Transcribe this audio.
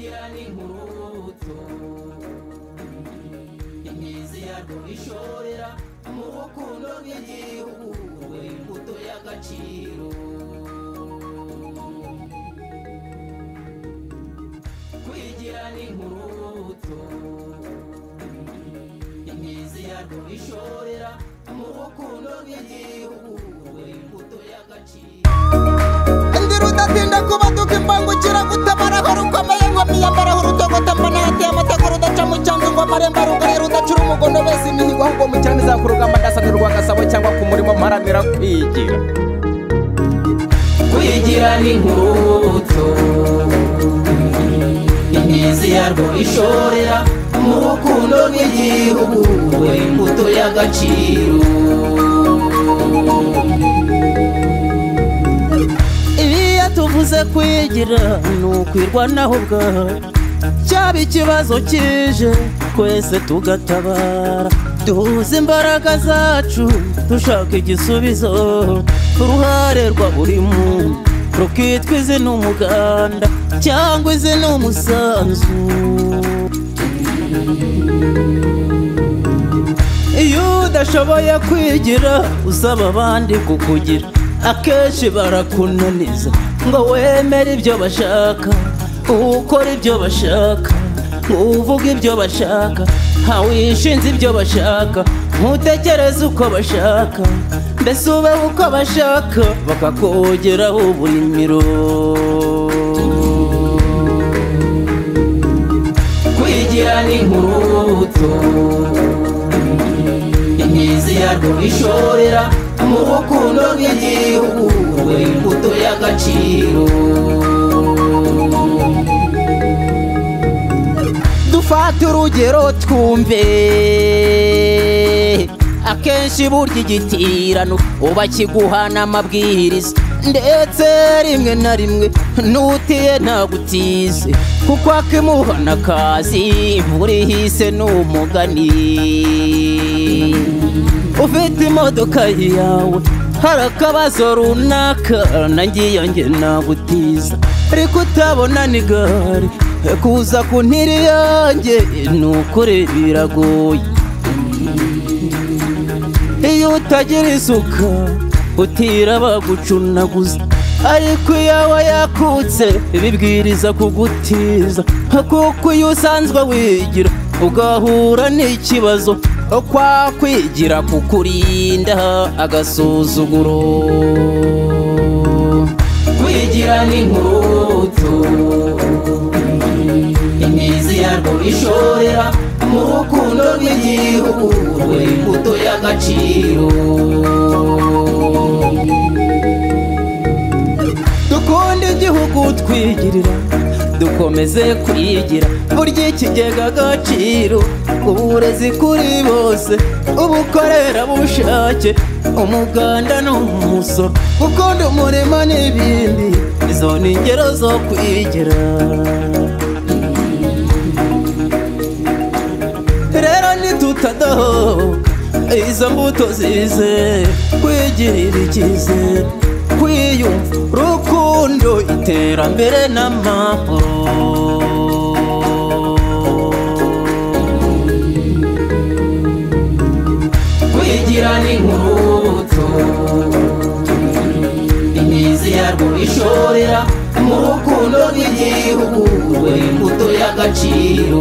Kwigira ni nk'urubuto, imizi yarwo ishorera mu rukundo rw'igihugu, imbuto y'agaciro. Kwigira ni nk'urubuto, imizi yarwo ishorera mu rukundo rw'igihugu, imbuto y'agaciro. Rudatinda kubaduka imbangukira gutabara aho rukomeye nkomiyambara aho rutogota mbona hateye amatako rudaca mu cyanzu ngo amarembo arugare rudacura umugono bese imihigo ahubwo mu cyane izakurugamba ndasanirwa Gasabo cyangwa ku murimo mparanira kwigira. Kwigira ni nk'urubuto, imizi yarwo ishorera mu rukundo rw'igihugu, imbuto y'agaciro. Tuvuze kwigira ni ukwirwanaho ubwacu, cyaba ikibazo kije twese tugatabara, duhuze imbaraga zacu dushaka igisubizo, uruhare rwa buri muntu rukitwa izina umuganda cyangwa izina umusanzu. Iyo udashoboye kwigira usaba abandi kukugira, akenshi barakunaniza ngo wemere ibyo bashaka, ukora ibyo bashaka, uvuga ibyo bashaka, ntawishinze ibyo bashaka, ntutekereze uko bashaka, mbese ube uko bashaka, bakakogeraho uburimiro. Kwigira ni nk'urubuto, imizi yarwo ishorera mu rukundo rw'igihugu, imbuto y'agaciro. Dufate urugero twumve, akenshi burya igitirano uba kiguhana amabwiriza, ndetse rimwe na rimwe nutiye ntagutize, kuko akimuhana akazi imvura ihise n'umugani. Ufite imodoka yawe hari akabazo runaka nanjye yanjye nagutiza, ariko utabona n'igare kuza ku ntiri yanjye ni ukuri biragoye. Iyo utagira isuka utira bagucunaguza, ariko iyawe yakutse bibwiriza kugutiza, kuko iyo usanzwe wigira ugahura n'ikibazo kwa kwigira kukurinda agasuzuguro. Kwigira ni nk'urubuto, imizi yarwo ishorera mu rukundo rw'igihugu, imbuto y'agaciro. Dukunde igihugu twigirira, dukomeze kwigira, burya ikigega agaciro, uburezi kuri bose, ubukorerabushake, umuganda n'umusoro, gukunda umurimo n'ibindi, izo ni ingero zo kwigira. Rero nitutadahoka izo mbuto zize, kwigirira icyizere, kwiyumva urukundo, iterambere n'amahoro. Kwigira ni nk'urubuto, imizi yarwo ishorera mu rukundo rw'igihugu, imbuto y'agaciro.